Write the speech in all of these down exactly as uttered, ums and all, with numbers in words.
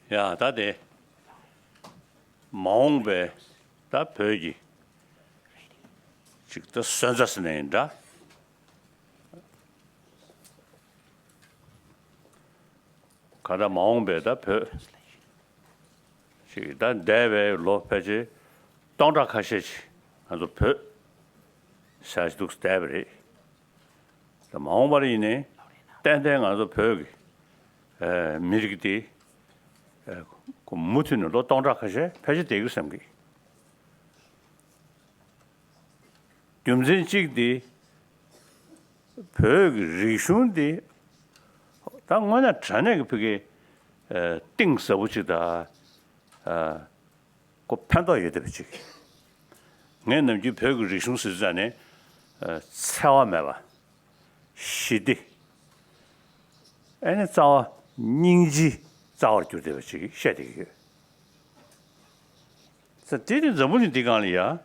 ཡ་ད་དེ་མ་འོངས་པའི་ད་བོད་ཀྱི་ཅིག་ད་སོན་རྩ་ཟེར་ན་ཡིན་འདྲ། ག་ད་མ་འོངས་པའི་ད་བོད་ཅིག་ད་འདས་པའི་ལོ་ཕལ་ཆེར་སྟོང་ཕྲག་ཁ་ཤས་ཅིག་ང་ཚོ་བོད་ཟེར་ཞིག་འདུག་བསྡད་པ་རེད། ད་མ་འོངས་པར་ཡིན་ནའི་ཏན་ཏན་ང་ཚོ་བོད་ཀྱི་ཨ་མི་རིགས་འདི་ཨ་མུ་མཐུད་ནས་ལོ་སྟོང་ཕྲག་ཁ་ཤས་ཕལ་ཆེར་བསྡད་ཀྱི་བསམ་གི། རྒྱུ་མཚན་གཅིག་འདི་བོད་ཀྱི་རིག་གཞུང་འདི་ད་དངོས་གནས་དྲང་གནས་ཀྱི་ཕ་གི་ཨ་གཏིང་ཟབ་པོ་ཅིག་དང་ཨ་ཁོ་ཕན་ཐོགས་ཡོད་བསྡད་པ་ཅིག་ངས་ནམ་རྒྱུན་བོད་ཀྱི་རིག་གཞུང་ཟེར་ཙང་ནས་ཨ་འཚེ་བ་མེད་པ། ཞི་བདེ། ཨ་ནི་རྩ་བ་སྙིང་རྗེའི་རྩ་བར་གྱུར་བསྡད་པ་ཅིག་བཤད་བསྡད་ཀྱི་ཡོད། ས་དེ་ནི་འཛམ་བུ་གླིང་འདི་སྒང་ལ་ཡང་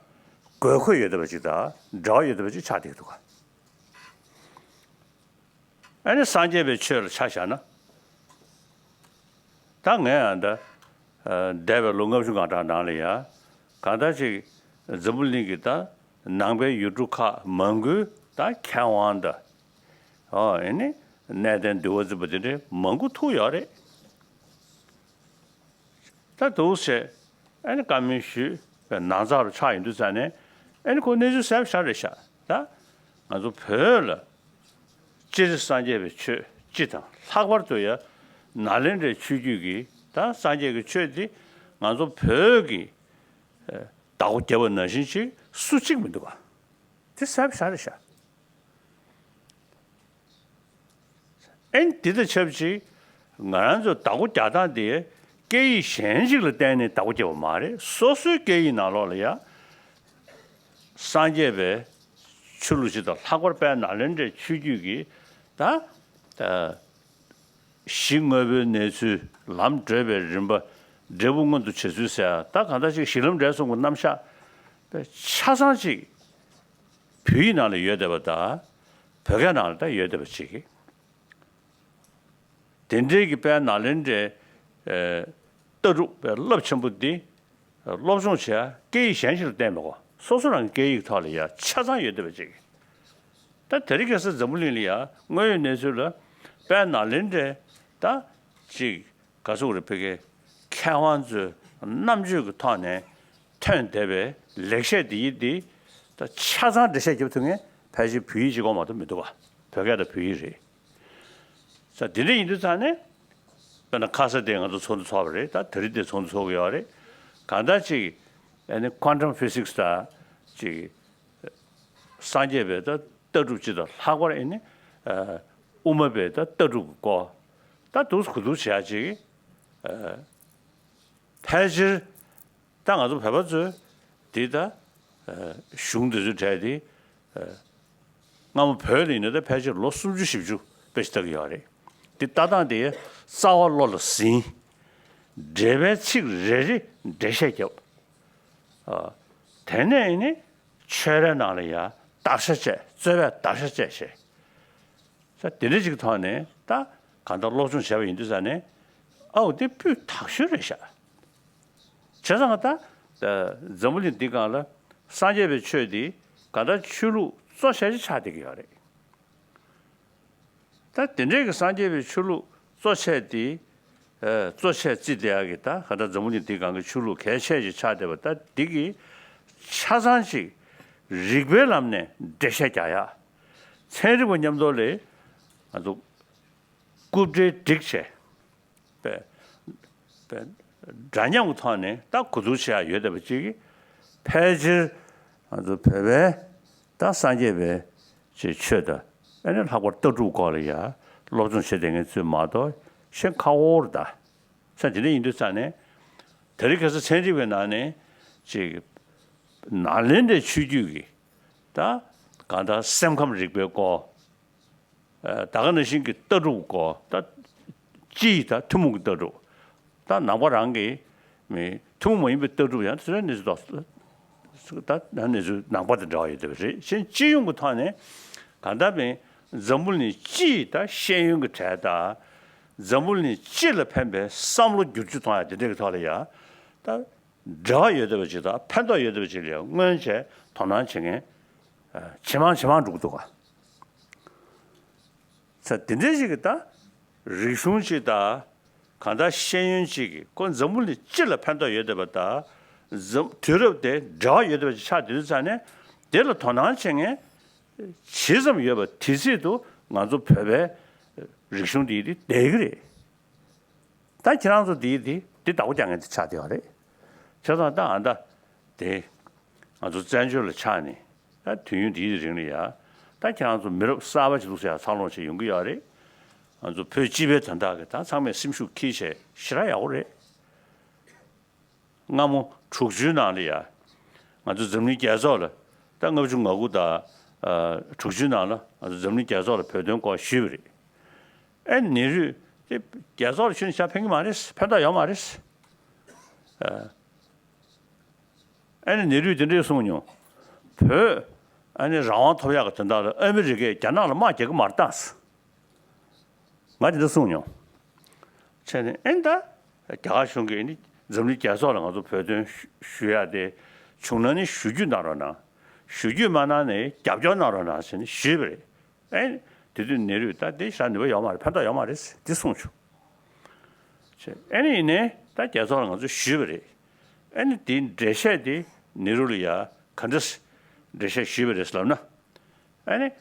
དགོས་མཁོ་ཡོད་བསྡད་པ་ཅིག་དང་འབྲེལ་བ་ཡོད་བསྡད་པ་ཅིག་ཆགས་བསྡད་འདུག་ག་ཨ་ནི་སངས་རྒྱས་པའི་ཆོས་ལ་ཆ་བཞག་ན། ད་ངས་ཨ་ད་ཨ་འདས་པའི་ལོ་ལྔ་བཅུ་ང་གྲངས་ནང་ལ་ཡ་གང་ལྟར་ཅིག་འཛམ་བུ་གླིང་གི་ད་ནང་པའི་ཡུལ་གྲུ་ཁག་མང་པོའི་ད་མཁས་དབང་དང་ཨོ་ཨ་ནི་གནས་བརྟན་འདུལ་བ་འཛིན་པ་དེ་འདྲའི་མང་པོ་ཐུག་ཡོད་རེད། ད་འདུག་སེ་ཨ་ནི་བཀའ་མོལ་ཞུས་པའི་ནང་ཚགས་རུ་ཆགས་ཡོང་དུས་ཙང་ནས་ཨ་ནི་ཁོ་གནས་ཚུལ་གསལ་པོ་ཤར་རེད་ཤག་ད་ང་ཚོ་བོད་ལ་སྤྱིར་སངས་རྒྱས་པའི་ཆོས་སྤྱི་དང་ལྷག་པར་དུ་ཡང་ནཱ་ལེནྡྲའི་ཆོས་བརྒྱུད་ཀྱི་ད་སངས་རྒྱས་ཀྱི་ཆོས་འདི་ང་ཚོ་བོད་ཀྱི་བདག་པོ་རྒྱབ་པ་ནང་བཞིན་ཅིག་སུ་གཅིག་མི་འདུག་ག་དེ་གསལ་པོ་ཤར་རེད་ཤག་ཨེ་འདི་དང་ཆབས་ཅིག་ང་རང་ཚོ་བདག་པོ་རྒྱག་སྟངས་དེ་སྐད་ཡིག་གཞན་ཞིག་ལ་བརྟེན་ནས་བདག་པོ་རྒྱབ་པ་མ་རེད། སོ་སོའི་སྐད་ཡིག་ནང་ལོགས་ལ་ཡང་སངས་རྒྱས་པའི་ཆོས་ལུགས་སྤྱི་དང་ལྷག་པར་དཔལ་ནཱ་ལེནྡྲའི་ཆོས་བརྒྱུད་ཀྱི་ད་ད་གཞི་དངོས་པོའི་གནས་ཚུལ་ལམ་བགྲོད་པའི་རིམ་པ་འབྲས་བུ་མངོན་དུ་བྱེད་ཚུལ་ཟེར་ད་གང་ལྟར་ཅིག་གཞི་ལམ་འབྲས་གསུམ་གྱི་རྣམ་གཞག་པའི་ཆ་ཚང་ཅིག་བོད་ཡིག་ནང་ལ་ཡོད་བསྡད་པ་དང་བོད་སྐད་ནང་ལ་ད་ཡོད་བསྡད་པ་ཅིག་དེ་འདྲའི་གི་དཔལ་ནཱ་ལེནྡྲའི་ཨ་ལྟ་གྲུབ་པའི་རླབས་ཆེན་པོ་འདི་སློབ་སྦྱོང་བྱེད་ཡ་སྐད་ཡིག་གཞན་ཞིག་ལ་བརྟེན་མི་དགོས། སོ་སོ་རང་གི་སྐད་ཡིག་ཐོག་ལ་ཡ་ཆ་ཚང་ཡོད་བསྡད་པ་ཅིག་ད་དེ་རིང་ཁ་སང་འཛམ་བུ་གླིང་ལ་ཡ་དངོས་ཡོད་གནས་ཚུལ་ལ་དཔལ་ནཱ་ལེནྡྲའི་ད་ཅིག་ག་ཟེར་དགོས་རེད། ཕ་གིའི་མཁས་དབང་ཚོའི་རྣམ་དཔྱོད་ཀྱི་ཐོག་ནས་ཐོན་བསྡད་པའི་ལེགས་བཤད་འདི་ཡིན་འདི་ད་ཆ་ཚང་འགྲེལ་བཤད་རྒྱབ་ཐུབ་མཁན་ཕལ་ཆེར་བོད་ཡིག་གཅིག་པོ་མ་གཏོགས་མི་འདུག་བ། བོད་སྐད་དང་བོད་ཡིག་རེད། ས་འདི་འདྲ་ཡིན་དུས་ཙང་ནས་དཔེར་ན་ཁ་ས་དེ་ང་ཚོ་ཚོགས་འདུ་ཚོགས་པ་རེད། ད་དེ་རིང་དེ་ཚོགས་འདུ་ཚོགས་ཀྱི་ཡོད་རེད། གང་ལྟར་ཅིག་ཨ་ནི་quantum physics ད་ཅིག་སངས་རྒྱས་པའི་ད་ལྟ་གྲུབ་སྤྱི་དང་ལྷག་པར་ཨ་ནི་ཨ་དབུ་མ་པའི་ད་ལྟ་གྲུབ་ཀྱི་སྐོར་ད་འདུག་གོ་འདུག་བྱེད་ཡ་ཅིག་ཨ་ཕལ་ཆེར་ད་ང་ཚོ་བོད་པ་ཚོས་འདི་ད་ཨ་གཞུང་འདི་ཚོའི་གྲས་འདི་ཨ་སྔ་མོ་བོད་ལ་ཡིན་ན་ད་ཕལ་ཆེར་ལོ་སུམ་ཅུ་བཞི་བཅུ་དཔེ་ཞིག་ལྟ་གི་ཡོད་རེད། འདི་ལྟ་སྟངས་དེ་རྩ་བ་བློ་ལ་ཟིན། འགྲེལ་པའི་ཚིག་རེ་རེ་འགྲེལ་བཤད་བརྒྱབ། ཨ་དེ་ནས་ནི་ཆོས་རའི་ནང་ལ་ཡང་བརྡར་ཤ་བཅད། རྩོད་པའི་བརྡར་ཤ་བཅད་བྱས། ས་དེ་འདྲ་ཅིག་ཐོག་ནས་ད་གང་ལྟར་སློབ་སྦྱོང་བྱས་པ་ཡིན་དུས་ས་ནས་ཨའོ་དེ་སྤུས་དག་ཤོས་རེད་ཤག་བྱས་ཙང་ད་འཛམ་བུ་གླིང་འདི་སྒང་ལ་སངས་རྒྱས་པའི་ཆོས་འདི་གང་ལྟར་ཆོས་ལུགས་གཙོ་ཆེ་ཞིག་ཆགས་བསྡད་ཀྱི་ཡོད་རེད། ད་དེ་འདྲའི་གི་སངས་རྒྱས་པའི་ཆོས་ལུགས་གཙོ་ཆེ་དེ་ཨ་གཙོ་ཆེ་བརྩིས་བསྡད་ཡག་གི་ད་གང་ལྟར་འཛམ་བུ་གླིང་འདི་སྒང་གི་ཆོས་ལུགས་གལ་ཆེ་ཞིག་ཆགས་བསྡད་པ་ད་འདི་གི་ཆ་ཚང་ཅིག་རིགས་པའི་ལམ་ནས་འགྲེལ་བཤད་རྒྱག་ཡག་ཚན་རིག་པ་མཉམ་དུ་ལས་ང་ཚོ་རྐུབ་འབྲེལ་སྒྲིག་བྱས་པའི་པའི་འདྲ་མཉམ་གྱི་ཐོག་ནས་ད་གོ་བསྡུར་བྱེད་ཡག་ཡོད་བསྡད་པ་ཅིག་གིས་ཕལ་ཆེར་ང་ཚོ་བོད་པའི་ད་སངས་རྒྱས་པའི་ཅིག་ཆོས་དང་ཨ་ནི་ལྷག་པར་ལྟ་གྲུབ་སྐོར་ལ་ཡ་སློབ་སྦྱོང་བྱེད་བསྡད་མཁན་ཚོས་མ་གཏོགས་ཤེས་ཁག་པོ་རེད་ད། ས་དེ་འདྲ་ཡིན་དུས་ཙང་ནས་དེ་རིང་ཁ་སང་ཚན་རིག་པའི་ནང་ནས་ཅིག་ནཱ་ལེནྡྲའི་ཆོས་བརྒྱུད་ཀྱི་ད་གང་ལྟར་སེམས་ཁམས་རིག་པའི་སྐོར། ད་ག་ནང་བཞིན་གྱི་ལྟ་གྲུབ་སྐོར་ད་སྤྱི་ཡི་ད་ཐུན་མོང་གི་ལྟ་གྲུབ་ད་ནང་པ་རང་གི་མི་ཐུན་མོང་མ་ཡིན་པའི་ལྟ་གྲུབ་ཡང་དེ་ཚོའི་གནས་ཚུལ་ད་ད་གནས་ཚུལ་ནང་པ་དང་འདྲ་བ་ཡོད་བསྡད་པ་རེད། གཞན་སྤྱི་ཡོངས་ཀྱི་ཐོག་ནས་གང་ལྟར་མིན་འཛམ་བུ་གླིང་སྤྱི་ཡི་ད་ཤེས་ཡོན་གྱི་གྲས་ད་ འཛམ་བུ་གླིང་སྤྱི་ལ་ཕན་པའི་བསམ་བློ་བསྒྱུར་བཅོས་གཏོང་ཡ་དེ་འདྲ་གི་ཐོག་ལ་ཡ། ད་འབྲེལ་བ་ཡོད་བསྡད་པ་ཅིག་དང་ཕན་ཐོགས་ཡོད་བསྡད་པ་ཅིག་ལ་ཡ་སྔོན་ཆད་དོ་སྣང་བྱེད་མཁན་ཇེ་མང་ཇེ་མང་འགྲོ་གི་འདུག་ག་ཚ་དེ་འདྲའི་ཞིག་གི་ད་རིག་གཞུང་ཅིག་དང་གང་ལྟར་ཤེས་ཡོན་ཅིག་གིས་ཁོ་འཛམ་བུ་གླིང་སྤྱི་ལ་ཕན་ཐོགས་ཡོད་བསྡད་པ་དང་འཛམ་དུས་རབས་དེ་འབྲེལ་བ་ཡོད་བསྡད་པ་ཅིག་ཆགས་བསྡད་དུས་ཙང་ནས་དེ་ལ་དོ་སྣང་བྱེད་མཁན་ཇི་ཙམ་ཡོད་པ་དེ་ཚད་དུ་ང་ཚོ་བོད་པའི་རིག་གཞུང་འདི་དེ་བསྡད་ཀྱི་རེད། ད་ཁྱེད་རང་ཚོ་འདི་འདི་འདི་བདག་པོ་རྒྱག་མཁན་དེ་ཆགས་བསྡད་ཡོད་རེད། བྱས་ཙང་ད་ཨ་ད་དེ་ང་ཚོ་བཙན་བྱོལ་ལ་ཆགས་ནས་ད་དུས་ཡུན་འདིའི་རིང་ལ་ཡ་ད་ཁྱེད་རང་ཚོ་མི་རབས་གསར་པ་ཞིག་འདུག་ཟེར་ཡ་འཚར་ལོངས་བྱས་ཡོང་གི་ཡོད་རེད། ང་ཚོ་བོད་སྤྱི་པའི་དོན་དག་གི་ད་ཚང་མས་སེམས་ཤུགས་འཁྱེར་བྱས་ཞེ་དྲག་ཡག་པོ་རེད། སྔ་མོ་དྲུག་ཅུའི་ནང་ལ་ཡ། ང་ཚོ་འཛམ་གླིང་རྒྱལ་ཚོགས་ལ་ད་ལྔ་བཅུ་ང་དགུ་དང་ཨ་དྲུག་ཅུའི་ནང་ལ་ང་ཚོ་འཛམ་གླིང་རྒྱལ་ཚོགས་ལ་བོད་དོན་སྐོར་ཞུས་པ་རེད། ཨེ་ནེ་རུས་དེ་རྒྱལ་ཚོགས་ལ་ཞུས་ནས་བྱ་ཕན་གྱི་མ་རེད། ཕན་ཐོགས་ཡོད་མ་རེད། ཨ་ཨེ་ནེ་ནེ་རུས་དེ་འདྲས་གསུངས་མྱོང་། བོད་ཨ་ནི་རང་དབང་ཐོབ་ཡག་གི་དོན་དག་ལ་ཨ་མི་རི་ཀས་རྒྱ་ནག་ལ་དམག་རྒྱག་གི་མ་རེད་ད། ང་དེ་འདྲ་གསུངས་མྱོང་། བྱས་ནས་ཨེ་ད་རྒྱ་གར་གཞུང་གིས་ནི་འཛམ་གླིང་རྒྱལ་ཚོགས་ལ་ང་ཚོ་བོད་དོན་ཞུ་ཞུ་ཡ་དེ་བྱུང་ན་ནི་ཞུ་རྒྱུ་གནང་རོགས་གནང་། ཞུ་རྒྱུ་མ་གནང་ནས་རྒྱབ་སྐྱོར་གནང་རོགས་གནང་ཟེར་ནས་ཞུས་པ་རེད། ཨེ་དེ་དུས་ནེ་རུས་ད་དེ་ཞག་ནུས་པ་ཡོད་མ་རེད། ཕན་ཐོགས་ཡོད་མ་རེད་འདི་གསུངས་བྱུང་། བྱས་ཨེ་ནི་ཡིན་ནའི་ད་རྒྱལ་ཚོགས་ལ་ང་ཚོ་ཞུས་པ་རེད། ཨེ་ནི་དེའི་འགྲེལ་བཤད་དེ་ནེ་རུ་ལ་ཡ་ག་འདྲ་འགྲེལ་བཤད་ཞུས་པ་རེད་ལབ་ན། ཨ་ནི། ད་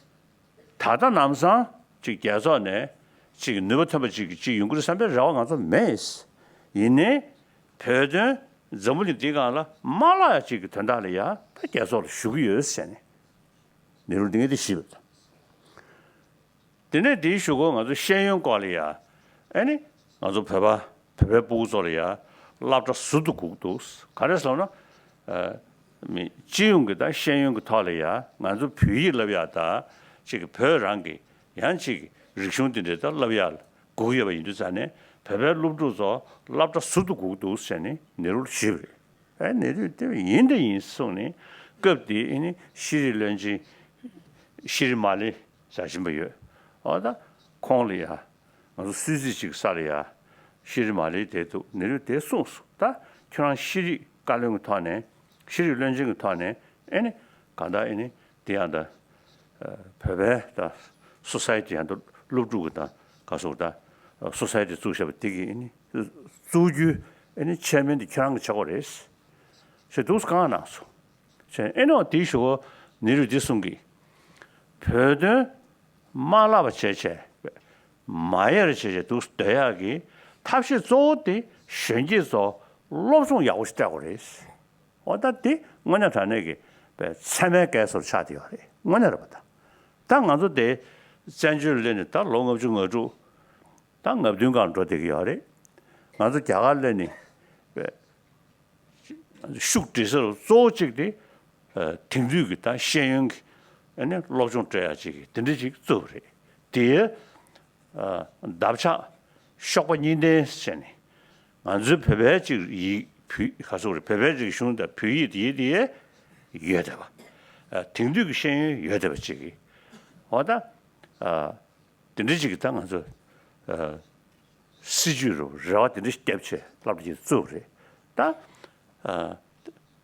ལྟ་ལམ་སང་ཅིག་རྒྱལ་ཚོགས་ནས་ཅིག་ནུས་པ་ཐོན་པ་ཅིག་ཅིག་ཡོང་གི་རེད་བསམ་པའི་རེ་བ་ང་ཚོ་མེད། ཡིན་ནའི། བོད་དོན་འཛམ་བུ་གླིང་འདིའི་སྒང་ལ་མ་བརླག་ཡ་ཅིག་གི་དོན་དག་ལ་ཡ་ད་རྒྱལ་ཚོགས་ལ་ཞུ་གི་ཡོད་ཟེར་ནས། ནེ་རུ་འདི་ངས་འདི་ཞུས་པ་དང་། དེ་ནས་འདིའི་གཞུག་གུ་ང་ཚོ་ཤེས་ཡོན་སྐོར་ལ་ཡ། ཨ་ནི། ང་ཚོ་བོད་པ་བོད་པའི་སྤུ་གུ་ཚོ་ལ་ཡ། སློབ་གྲྭ་ཟུར་དུ་སྒུག་འདུག་ག་རེ་ཟེར་ན། ཨ། མི་སྤྱི་ཡོངས་ཀྱི་དང་ཤེས་ཡོན་གྱི་ཐོག་ལ་ཡ་ང་ཚོ་བོད་ཡིག་བསླབ་ཡ་དང་གཅིག་གི་བོད་རང་གི་ཡང་གཅིག་གི་རིག་གཞུང་འདི་འདྲའི་དང་བསླབ་ཡ་ལ་སྒུག་ཡོད་པ་ཡིན་དུས་ཙང་ནས་བོད་པའི་སློབ་ཕྲུག་ཚོ་སློབ་གྲྭ་ཟུར་དུ་སྒུག་འདུག་ཟེར་ནས་ནེ་རུ་ལ་ཞུས་པ་རེད། ཨེ་ནེ་རུས་དེ་ཡིན་དང་ཡིན་གསུངས་ནས་སྐབས་དེ་ཨེ་ནི་ཤེས་རིག་བློན་ཆེན་ཤེས་རིག་མ་ལེ་ཟེར་བཞིན་པ་ཡོད། འོ་ད་ཁོང་ལ་ཡ་ང་ཚོ་སུད་སི་ཅིག་ས་ལ་ཡ་ཤེས་རིག་མ་ལེ་དེ་འདུག་ནེ་རུས་དེ་གསུངས་སོང་། ད་ཁྱོད་རང་ཤེས་རིག་བཀའ་བློན་གྱི་ཐོག་ནས་ཤེས་རིག་བློན་ཆེན་གྱི་ཐོག་ནས་ཨེ་ནི་གང་ལྟར་ཨེ་ནི་དེ་ཡང་ད་བོད་པའི་ད་སོ་སའི་ཊི་ཡང་ད་སློབ་ཕྲུག་གི་ད་ག་སོགས་ད་སོ་སའི་ཊི་བཙུགས་བཞག་པ་དེ་གི་ཨེ་ནི་བཙུགས་རྒྱུའི་ཨེ་ནི་ཆེར་མིན་དེ་ཁྱེད་རང་གི་ཆགས་པ་རེད། ཞེས་འདུག་སེ་བཀའ་གནང་སོང་། ཞེས་ཨེ་ནོ་དེའི་ཞུ་བོ་ནི་རུ་འདི་གསུང་གི། བོད་དོན་མ་བརླག་པ་བྱས་བྱས། མ་ཡལ་བ་བྱས་བྱས་འདུག་སེ་སྡོད་ཡག་གི་ཐབས་ཤེས་གཙོ་བོ་དེ་གཞོན་སྐྱེས་ཚོ་སློབ་སྦྱོང་ཡག་པོ་ཞིག་སྤྲད་དགོས་རེད། འོ་ད་དེ་དངོས་གནས་དྲང་གནས་ཀྱི་པའི་ཚད་མའི་སྐལ་བཟང་ཆགས་བསྡད་ཡོད་རེད། དངོས་གནས་རེད་པ་ད། ད་ང་ཚོ་དེ་བཙན་བྱོལ་སླེབས་ནས་ད་ལོ་ལྔ་བཅུ་ང་དྲུག་ད་ལྔ་བདུན་སྒང་འགྲོ་བསྡད་ཀྱི་ཡོད་རེད། ང་ཚོ་རྒྱ་གར་སླེབས་ནས་པའི་ཤུགས་སྒྲིལ་ས་རུ་གཙོ་བོ་གཅིག་དེ་དེང་དུས་ཀྱི་ད་ཤེས་ཡོན་གྱི་ཨ་ནི་སློབ་སྦྱོང་སྤྲད་ཡག་ཅིག་གི་དེ་འདྲ་ཅིག་བཙུགས་པ་རེད། དེའི་འདབ་ཆགས་གཤོག་པ་གཉིས་ལྡན་ཟེར་ནས་ང་ཚོའི་བོད་པའི་ཅིག་ཡིག་བོད་ག་ཚོད་རེད། བོད་པའི་རིག་གཞུང་དང་བོད་ཡིག་དེ་ཡིག་དེ་ཡོད་བསྡད་པ། དེང་དུས་ཀྱི་ཤེས་ཡོན་ཡོད་བསྡད་པ་ཅིག་གི་འོ་ད། དེ་འདྲ་ཅིག་གིས་ད་ང་ཚོ་ཨ་སྲིད་ཇུས་རུ་རེ་བ་དེ་འདྲ་ཞིག་བརྒྱབ་བྱས་སློབ་གྲྭ་ཅིག་བཙུགས་རེད་ད། ཨ་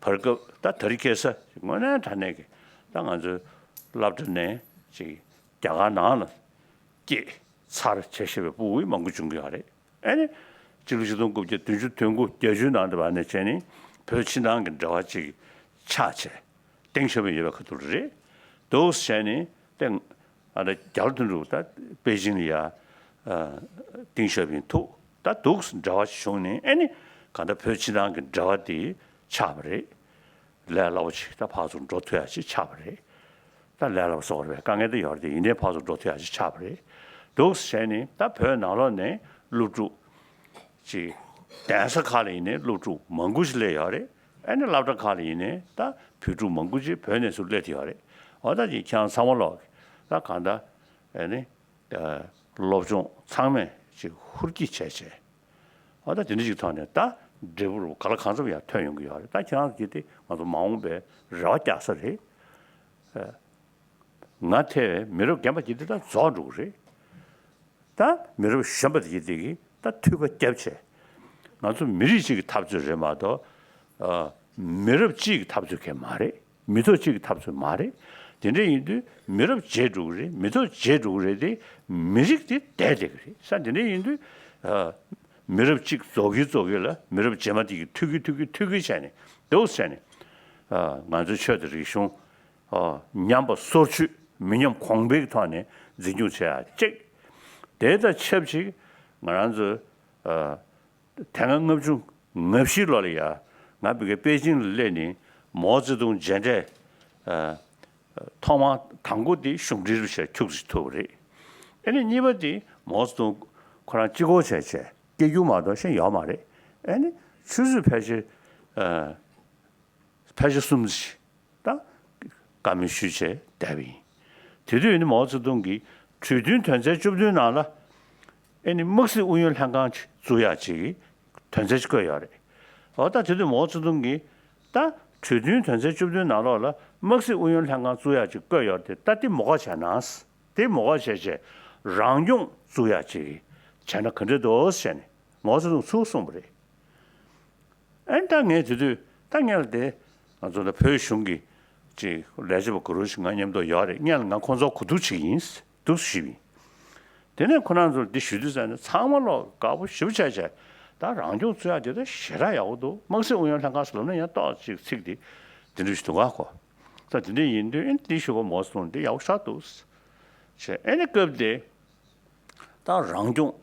བར་སྐབས་ད་དེ་རིང་ཁ་སང་དངོས་གནས་དྲང་གནས་ཀྱི་ད་ང་ཚོའི་སློབ་གྲྭ་ནས་ཅིག་རྒྱ་གར་ནང་ལ་སྐྱེས་འཚར་བྱས་ཤེས་པའི་སྤུ་གུ་མང་པོ་བྱུང་གི་ཡོད་རེད། ཨ་ནི་སྤྱི་ལོ་ཆིག་སྟོང་དགུ་བརྒྱ་བདུན་ཅུ་དོན་དགུ་བརྒྱད་ཅུའི་ནང་དུ་བ་ནས་བྱས་ནས་བོད་ཕྱི་ནང་གི་འབྲེལ་བ་ཅིག་ཆགས་བྱས། ཏེང་ཞའོ་ཕིང་ཡོད་པའི་ཁ་ཐུག་རེད། འདུག་སེ་བྱས་ནས་ཏེང་ཨ་ད་རྒྱ་ལོ་དོན་གྲུབ་ད་པེ་ཅིང་ལ་ཡ་ཏེང་ཞའོ་ཕིང་ཐུག་ད་འདུག་སེ་འབྲེལ་བ་ཞིག་བྱུང་ནས་ཨེ་ནི་གང་ལྟར་བོད་ཕྱི་ནང་གི་འབྲེལ་བ་དེ་ཆགས་པ་རེད། ལས་སླ་པོ་ཅིག་ད་ཕར་ཚུར་འགྲོ་ཐུབ་ཡ་ཅིག་ཆགས་པ་རེད། ད་ལས་སླ་པོ་བཟོ་བར་བའི་དཀའ་ངལ་དེ་ཡོད་རེད་དེ་ཡིན་ནའི་ཕར་ཚུར་འགྲོ་ཐུབ་ཡ་ཅིག་ཆགས་པ་རེད། འདུག་སེ་བྱས་ནས་ད་བོད་ནང་ལོགས་ནས་སློབ་ཕྲུག་ཅིག་གདན་ས་ཁག་ལ་ཡིན་ནའི་སློབ་ཕྲུག་མང་པོ་ཞིག་སླེབས་ཡོད་རེད། ཨ་ནི་སློབ་གྲྭ་ཁག་ལ་ཡིན་ནའི་ད་བོད་ཕྲུག་མང་པོ་ཅིག་བོད་ནས་ཚུར་སླེབས་བསྡད་ཡོད་རེད། འོ་ད་ཅིག་ཁྱེད་རང་ཚང་མ་ལོག་གི་ད་གང་ལྟར་ཨ་ནི་སློབ་སྦྱོང་ཚང་མས་ཅིག་ཧུར་གྱིས་བྱས་བྱས། འོ་ད་དེ་འདྲ་ཅིག་ཐོག་ནས་ད་འབྲས་བུ་རུ་ག་ལ་གང་འཚམ་ཡང་ཐོན་ཡོང་གི་ཡོད་རེད། ད་ཁྱེད་རང་ཚོ་གིས་དེ་ང་ཚོ་མ་འོངས་པའི་རེ་བ་རྒྱག་ས་རེད། ང་ཐེ་བའི་མི་རབས་རྒན་པ་ཅིག་འདི་ད་རྫོགས་འགྲོ་གི་རེད། ད་མི་རབས་གཞོན་པ་དེ་གིས་དེ་གིས་ད་འཐུས་ཀ་བརྒྱབ་བྱས། ང་ཚོ་མི་རིགས་གཅིག་གི་འཐབ་རྩོད་རེད་མ་གཏོགས། ཨ། མི་རབས་གཅིག་གི་འཐབ་རྩོད་གང་མ་རེད། མི་ཐོག་གཅིག་གི་འཐབ་རྩོད་མ་རེད། དེ་འདྲ་ཡིན་དུས་མི་རབས་བརྗེད་འགྲོ་གི་རེད། མི་ཐོག་བརྗེད་འགྲོ་གི་རེད་དེ། མི་རིགས་དེ་བསྡད་བསྡད་ཀྱི་རེད། ས་དེ་འདྲ་ཡིན་དུས། ཨ། མི་རབས་གཅིག་རྫོགས་ཀྱི་རྫོགས་ཀྱི་ལ་མི་རབས་རྗེས་མ་དེ་གིས་འཐུས་ཀྱི་འཐུས་ཀྱི་འཐུས་ཀྱི་བྱས་ནས་འདུག་བྱས་ནས། ཨ། ང་ཚོའི་ཆོས་དང་རིག་གཞུང་། ཨ། ཉམས་པ་སོར་ཆུད་མི་ཉམས་གོང་འཕེལ་གྱི་ཐོག་ནས་འཛིན་སྐྱོང་བྱེད་ཡ་གཅིག་དེ་དང་ཆབས་ཅིག་ང་རང་ཚོའི། ཨ། དེ་སྔ་ལྔ་བཅུ་ང་བཞི་ལོ་ལ་ཡ། ང་བི་གའི་པེ་ཅིང་ལ་སླེབས་ནས་མའོ་ཙེ་ཏུང་མཇལ་འཕྲད། ཨ། ཐོག་མ་དང་པོ་དེ་གཞུང་འབྲེལ་རུ་བྱས་ཁྱུག་ཙམ་ཐུབ་པ་རེད། ཨ་ནི་གཉིས་པ་དེ་མའོ་ཙེ་ཏུང་ཁོ་རང་གཅིག་པོ་བྱས་བྱས་སྐད་སྒྱུར་མ་གཏོགས་གཞན་ཡོད་མ་རེད། ཨ་ནི་ཆུ་ཚོད་ཕལ་ཆེར། ཨ། ཕལ་ཆེར་གསུམ་ཙམ་ད་བཀའ་མོལ་ཞུས་བྱས་བསྡད་པ་ཡིན། དེ་དུས་ནི་མའོ་ཙེ་ཏུང་གིས་གྲོས་མཐུན་དོན་ཚན་བཅུ་བདུན་ནང་ལ་ཨེ་ནི་དམག་སྲིད་ཨུ་ཡོན་ལྷན་ཁང་ཅིག་བཙུགས་ཡག་ཅིག་གི་དོན་ཚན་ཅིག་བཀོད་ཡོད་རེད། འོ་ད་དེ་དུས་མའོ་ཙེ་ཏུང་གིས་ད་གྲོས་མཐུན་དོན་ཚན་བཅུ་བདུན་ནང་ལོགས་ལ་དམག་སྲིད་ཨུ་ཡོན་ལྷན་ཁང་བཙུགས་ཡག་ཅིག་བཀོད་ཡོད་རེད་དེ། ད་དེ་མོ་དགའ་བྱས་ན། དེ་མོ་དགའ་བྱས་བྱས་རང་སྐྱོང་བཙུགས་ཡག་ཅིག་བྱས་ན་ག་འདྲ་འདུག་ཟེར་ནས་མའོ་ཙེ་ཏུང་ཚུར་གསུངས་པ་རེད། ཨན། ད་ངས་དེ་དུས་ད་ངས་ལ་དེ་ང་ཚོ་ད་བོད་གཞུང་གི་ཅིག་ལས་བྱེད་པ་གུ་རུ་ཞིག་ང་མཉམ་དུ་ཡོད་རེད། ངས་ལ་ང་ཁོང་ཚོ་གོ་བསྡུར་བྱེད་ཀྱི་ཡིན་འདུག་ཞུས་པ་ཡིན། དེ་ནས་ཁོ་རང་ཚོར་འདི་ཞུ་དུས་ཙང་ནས་ཚང་མ་ལོག་དགའ་པོ་ཞེ་པོ་བྱས་བྱས། ད་རང་སྐྱོང་བཙུགས་ཡག་དེ་ད་ཞེ་དྲག་ཡག་པོ་འདུག་དམག་སྲིད་ཨུ་ཡོན་ལྷན་ཁང་ཟེར་ལབ་ན་ཡང་ཏོག་ཅིག་ཚིག་དེ་དེ་འདྲ་ཞིག་འདུག་ག་གོ། ད་དེ་འདྲ་ཡིན་དུས་ཨན་འདི་ཞུ་བ་མོ་སོང་འདི་ཡག་པོ་ཞེ་དྲག་འདུག་བྱས། ཨ་ནི་སྐབས་དེ། ད་རང་སྐྱོང་།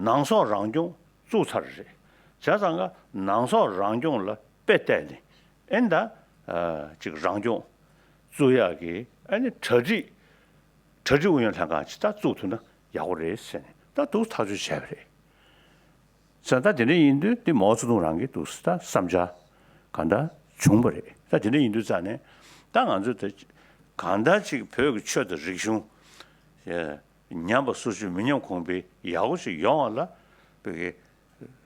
ནང་སོག་རང་སྐྱོང་བཙུགས་ཚར་རེད། བྱས་ཙང་ཀ་ནང་སོག་རང་སྐྱོང་ལ་དཔེ་བལྟས་ནས་ཨེ་ད། ཨ། ཅིག་རང་སྐྱོང་བཙུགས་ཡག་གི་ཨ་ནི་གྲ་སྒྲིག་གྲ་སྒྲིག་ཨུ་ཡོན་ལྷན་ཁང་ཅིག་ད་བཙུགས་ཐུབ་ན་ཡག་པོ་རེད་ཟེར་ནས་ད་འདུག་ཐག་གཅོད་བྱས་པ་རེད། ས་ད་དེ་འདྲ་ཡིན་དུས་དེ་མའོ་ཙེ་ཏུང་རང་གི་འདུག་ད་བསམ་འཆར་གང་ལྟར་བྱུང་བ་རེད། ད་དེ་འདྲ་ཡིན་དུས་ཙང་ནས་ད་ང་ཚོ་དེ་གང་ལྟར་ཅིག་བོད་ཀྱི་ཆོས་དང་རིག་གཞུང་། ཨེ། ཉམས་པ་སོར་ཆུད་མི་ཉམས་གོང་འཕེལ་ཡག་པོ་ཞིག་ཡོང་བ་ལ་བོད་ཀྱི་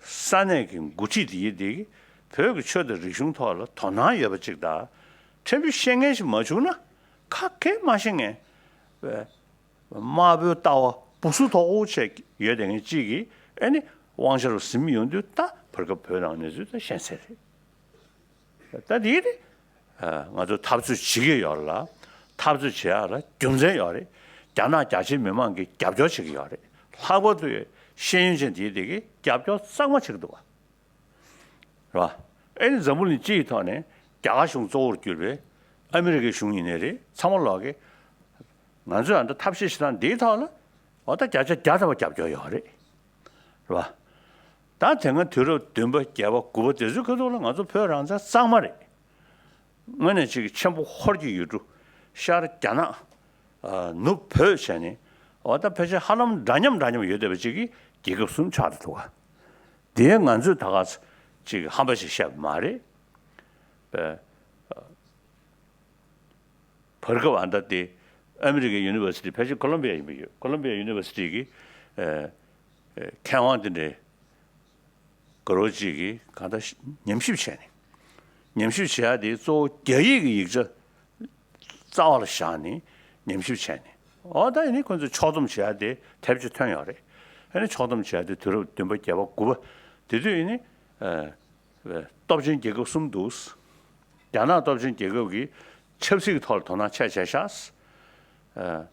ས་གནས་ཀྱི་འགོ་ཁྲིད་དེ་ཡིན་དེ་གིས་བོད་ཀྱི་ཆོས་དང་རིག་གཞུང་ཐོག་ལ་དོ་སྣང་ཡོད་པ་ཅིག་དང་། ཕྲན་བུ་ཤེས་མཁན་ཞིག་མ་བྱུང་ན་ཁ་སྐད་མ་ཤེས་མཁན། དམར་པོའི་ལྟ་བ་སྦུ་སུ་དོག་པོ་བྱས་ཡོད་དེ་ངས་གཅིག་གིས་ཨེ་ནི་དབང་ཆ་རུ་ཟིན་ཡོང་དུས་ད་བར་སྐབས་བོད་ནང་གནས་ཚུལ་ད་ཤེས་གསལ་རེད། ད་དེ་ནི་ང་ཚོ་འཐབ་རྩོད་བྱེད་ཀྱི་ཡོད་ལ། འཐབ་རྩོད་བྱེད་ཡག་ལ་རྒྱུ་མཚན་ཡོད་རེད། རྒྱ་ནག་རྒྱ་ཆེའི་མི་མང་གིས་རྒྱབ་སྐྱོར་བྱེད་ཀྱི་ཡོད་རེད། ལྷག་པར་དུ་ཤེས་ཡོན་ཅན་དེ་དེ་གིས་རྒྱབ་སྐྱོར་གཙང་མ་བྱེད་ཀྱི་འདུག་བ། རེད་བ། ཨེ་ནི་འཛམ་བུ་གླིང་སྤྱིའི་ཐོག་ནས་རྒྱ་གར་གཞུང་གཙོ་བོར་གྱུར་པའི་ཨ་མི་རི་ཀའི་གཞུང་ཡིན་ནའི་རེད། ཚང་མ་ལོག་གིས་ང་ཚོས་ཨ་ད་ཐབས་ཤེས་བྱེད་སྟངས་འདིའི་ཐོག་ལ་འོ་ད་བརྒྱ་ཆ་བརྒྱ་ཐམ་པ་རྒྱབ་སྐྱོར་ཡོད་རེད། རེད་བ། ད་དེ་སྔ་དུས་རབས་བདུན་པ་བརྒྱད་པ་དགུ་པ་དེ་ཚོའི་ཁ་ཐུག་ལ་ང་ཚོ་བོད་རང་བཙན་གཙང་མ་རེད། དངོས་གནས་ཅིག་གི་ཆེན་པོ་ཧོར་གྱི་ཡུལ་གྲུ། ཤར་རྒྱ་ནག་ཨ། ནུབ་བོད་བྱས་ནས་འོ་ད་ཕལ་ཆེར་ཧ་ལམ་འདྲ་མཉམ་འདྲ་མཉམ་ཡོད་བསྡད་པ་ཅིག་གི་རྒྱལ་ཁབ་གསུམ་ཆགས་འདུག་བ། དེ་ང་ཚོས་ད་ག་ཅིག་ཧམ་པ་ཞིག་བཤད་པ་མ་རེད། པས། བར་སྐབས་ཨ་ད་དེ་ཨ་མི་རི་ཀའི་ཡུ་ནི་ཝར་སི་ཊི་ཕལ་ཆེར་ཀོ་ལོམ་བི་ཡ་ཡིན་པ་ཡོད། ཀོ་ལོམ་བི་ཡ་ཡུ་ནི་ཝར་སི་ཊི་གི་ཨ། ཨ། མཁས་དབང་དེ་འདྲའི་དགའ་རོགས་གཅིག་གིས་གང་ལྟར་ཉམས་ཞིབ་བྱས་ནས། ཉམས་ཞིབ་བྱེད་ཡག་དེ་གཙོ་བོ་རྒྱ་ཡིག་གི་ཡིག་ཆ་རྩ་བ་ལ་བཞག་ནས་ཉམས་ཞིབ་བྱས་ནས། འོ་ད་ཡིན་ནའི་ཁོང་ཚོས་ཕྱོགས་བསྡོམས་བྱེད་ཡག་དེ་དེབ་ཅིག་ཐོན་ཡོད་རེད། ཨ་ནི་ཕྱོགས་བསྡོམས་བྱེད་ཡག་དེ་དུས་རབས་བདུན་པ་བརྒྱད་པ་དགུ་པ་དེ་དུས་ཡིན་ནའི་ཨ། སྟོབས་ཆེན་རྒྱལ་ཁབ་གསུམ་འདུག་རྒྱ་ནག་སྟོབས་ཆེན་རྒྱལ་ཁབ་ཀྱིས་ཆབ་སྲིད་ཀྱི་ཐོག་ལ་དོ་སྣང་ཆེ་བྱས་ཤག་ཨ།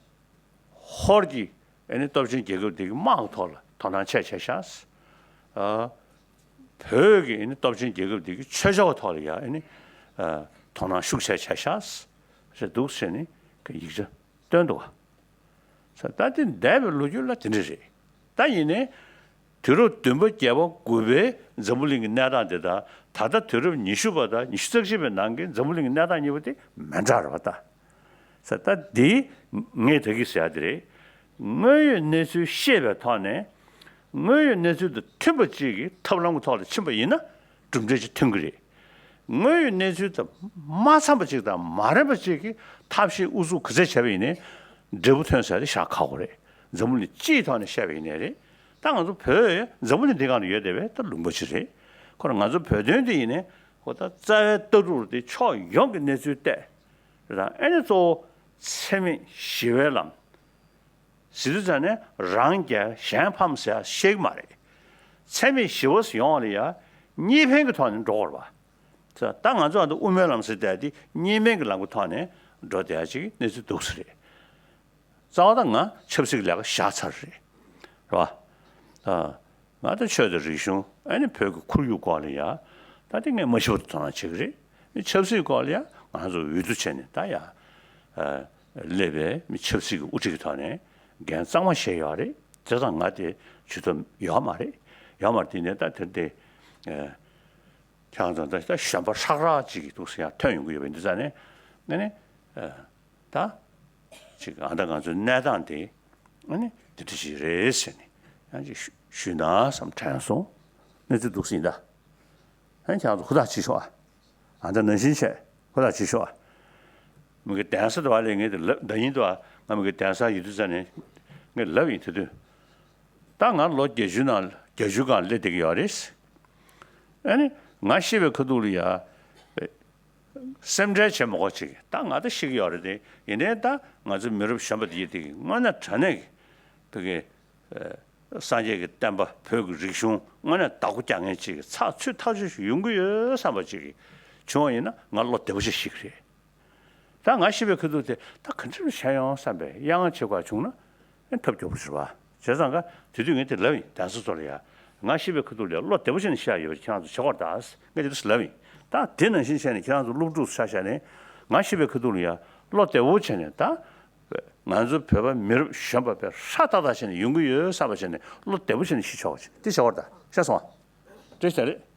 ཧོར་གྱི་ཨ་ནི་སྟོབས་ཆེན་རྒྱལ་ཁབ་དེ་གི་དམག་གི་ཐོག་ལ་དོ་སྣང་ཆེ་བྱས་ཤག་ཨ། བོད་ཀྱི་ཨ་ནི་སྟོབས་ཆེན་རྒྱལ་ཁབ་དེ་གི་ཆོས་ཕྱོགས་ཐོག་ལ་ཡང་ཨ་ནི་ཨ། དོ་སྣང་ཤུགས་ཆེ་བྱས་ཤག་ཟེར་འདུག་ཟེར་ནས་ཡིག་ཆ་བཏོན་འདུག་བ། ས་ད་དེ་འདས་པའི་ལོ་རྒྱུས་ལ་དེ་འདྲ་རེད། ད་ཡིན་ནའི་དུས་རབས་བདུན་པ་བརྒྱད་པ་དགུ་པའི་འཛམ་བུ་གླིང་གི་གནས་སྟངས་དེ་དང་ད་ལྟ་དུས་རབས་ཉི་ཤུ་པ་དང་ཉི་ཤུ་རྩ་གཅིག་པའི་ནང་གི་འཛམ་བུ་གླིང་གི་གནས་སྟངས་གཉིས་པོ་དེ་མི་འདྲ་རེད་བ་ད། ས་ད་འདི་ངས་ད་གིན་ཟེར་ཡ་དེ་རེད། དངོས་ཡོད་གནས་ཚུལ་ཤེས་པའི་ཐོག་ནས་དངོས་ཡོད་གནས་ཚུལ་དང་མཐུན་པ་ཅིག་གི་ཐབས་ལམ་གྱི་ཐོག་ལ་ཕྱིན་པ་ཡིན་ན་གྲུབ་འབྲས་ཅིག་ཐོན་གྱི་རེད། དངོས་ཡོད་གནས་ཚུལ་དང་མ་འཚམས་པ་ཅིག་དང་མ་རན་པ་ཅིག་གི་ཐབས་ཤེས་ཨུ་ཚུགས་ག་ཚད་བྱས་པ་ཡིན་ནའི་འབྲས་བུ་ཐོན་ས་དེ་བཞག་ཁག་པོ་རེད། འཛམ་བུ་གླིང་སྤྱིའི་ཐོག་ནས་བཤད་པ་ཡིན་ནའི་རེད། ད་ང་ཚོ་བོད་འཛམ་བུ་གླིང་འདི་སྒང་ལ་ཡོད་བསྡད་པའི་ད་ལུང་པ་ཅིག་རེད། ཁོ་ར་ང་ཚོ་བོད་དོན་འདི་ཡིན་ནའི་ཁོ་ད་རྩ་བའི་ལྟ་གྲུབ་དེ་ཕྱོགས་ཡོངས་ཀྱི་གནས་ཚུལ་བལྟས། རེད། ད་ཨ་ནི་གཙོ་བོ་འཚེ་མེད་ཞི་བའི་ལམ། ཟེར་དུས་ཙང་ནས་རང་རྒྱལ་གཞན་ཕམ་ཟེར་ཡ་ཤེས་ཀྱི་མ་རེད། འཚེ་མེད་ཞི་བ་ཟེར་ཡོང་བ་ལ་ཡ་གཉིས་ཕན་གྱི་ཐོག་ནས་འགྲོ་དགོས་རེད་པ། ད་ང་ཚོ་ཨ་ད་དབུ་མའི་ལམ་ཟེར་བསྡད་དེ་གཉིས་ཕན་གྱི་ལམ་གྱི་ཐོག་ནས་འགྲོ་བསྡད་ཡ་ཅིག་གི་གནས་ཚུལ་འདུག་ས་རེད། རྩ་བ་ད་ང་ཆབ་སྲིད་ཀྱི་ལས་ཀ་བཞག་ཚར་རེད། རེད་པ། ཨ། ང་ད་ཆོས་དང་རིག་གཞུང་ཨ་ནི་བོད་ཀྱི་ཁོར་ཡུག་སྐོར་ལ་ཡ། ད་དེ་ངས་མ་ཤེས་པ་དོ་སྣང་བྱེད་ཀྱི་རེད། ཆབ་སྲིད་སྐོར་ལ་ཡ་ང་ཚོ་འོས་བསྡུ་བྱས་ནས་ད་ཡ། ཨ། སླེབས་པའི་མི་ཆབ་སྲིད་ཀྱི་དབུ་ཁྲིད་ཀྱི་ཐོག་ནས་འགན་གཙང་མ་བཞེས་ཡོད་རེད། བྱས་ཙང་ང་དེ་ཇུས་གཏོགས་ཡོད་མ་རེད། ཡོད་མ་རེད། དེ་ནས་ད་དེ་འདྲ། ཨ། ཁྱེད་རང་ཚོ་ད་ད་གཞོན་པ་ཧྲག་ཧྲག་ཅིག་གི་འདུག་ཟེར་ཡ་ཐོན་ཡོང་གི་ཡོད་པ་འདི་ཙང་ནས་ང་ནི། ཨ། ད་ཅིག་ཨ་ད་ང་ཚོའི་གནས་སྟངས་དེ་ཨ་ནི་འདི་འདྲ་ཞིག་རེད་ཟེར་ནས་ཡང་ཅིག་ཞུ་ཞུས་ན་བསམ་དྲན་སོང་། གནས་ཚུལ་འདུག་ཟིན་ད། ཨ་ནི་ཁྱེད་རང་ཚོ་ཧུར་ཐག་བྱེད་ཤོག་ཨ། ཨ་ད་ནང་བཞིན་བྱས་ཧུར་ཐག་བྱེད་ཤོག་ཨ། མི་གི་གདན་ས་དུ་བ་ལས་ངས་དེ་ལབ་ད་ཡིན་དུ་བ་ང་མི་གི་གདན་ས་ཡོད་དུས་ཙང་ནས་ངས་ལབ་ཡིན་དེ་དུས། ད་ང་ལོ་བརྒྱད་ཅུ་ནང་བརྒྱད་ཅུ་སྒང་སླེབས་བསྡད་ཀྱི་ཡོད་རེད། ཨ་ནི་ང་ཤི་བའི་ཁ་ཐུག་ལ་ཡ། སེམས་ཁྲལ་བྱེད་མ་དགོས་ཅིག་ད་ང་ད་ཤི་གི་ཡོད་རེད་དེ། ཡིན་ནའི་ད་ང་ཚོ་མི་རབས་གཞོན་པ་དེ་ཡིན་དེ་དངོས་གནས་དྲང་གནས་ཀྱི་བོད་ཀྱི་སངས་རྒྱས་ཀྱི་བསྟན་པ་བོད་ཀྱི་རིག་གཞུང་དངོས་གནས་བདག་པོ་རྒྱག་མཁན་ཅིག་གི་ཚགས་ཚུད་ཐག་ཆོད་ཞིག་ཡོང་གི་ཡོད་བསམ་པ་ཅིག་བྱུང་བ་ཡིན་ན་ང་བློ་བདེ་པོ་ཞིག་ཤི་གི་རེད། ད་ང་ཤི་བའི་ཁ་ཐུག་དེ་ད་ག་འདྲ་བྱས་ཡོང་བསམ་པའི་གཡང་ཆེ་བ་བྱུང་ན་ཨེ་ཐབས་སྐྱོ་པོ་ཞིག་རེད་པ། བྱས་ཙང་ཀ་དེ་དུས་ངས་དེ་ལབ་ཡིན། གདན་ས་ཚོ་ལ་ཡ། ང་ཤི་བའི་ཁ་ཐུག་ལ་བློ་བདེ་པོ་བྱས་ནས་ཤི་ཡ་ཡོད་པ་ཁྱེད་རང་ཚོ་བྱེད་དགོས་རེད་ད། ངས་དེ་འདྲ་ལབ་ཡིན། ད་དེ་ནང་བཞིན་བྱས་ནས་ཁྱེད་རང་ཚོ་སློབ་ཕྲུག་ཆ་བཞག་ནས་ང་ཤི་བའི་ཁ་ཐུག་ལ་ཡ་བློ་བདེ་པོ་བྱས་ནས་ད། ང་ཚོ་བོད་པ་མི་རབས་གཞོན་པ་དཔེ་ཧྲ་ཏག་ཏག་བྱས་ནས་ཡོང་གི་ཡོད་བསམ་པ་བྱས་ནས་བློ་བདེ་པོ་བྱས་ནས་ཤི་ཆོག་པ་བྱས་དེ་བྱེད་དགོས་རེད་ད། ཤེས་སོང་ཨ། བཀྲ་ཤིས་བདེ་ལེགས།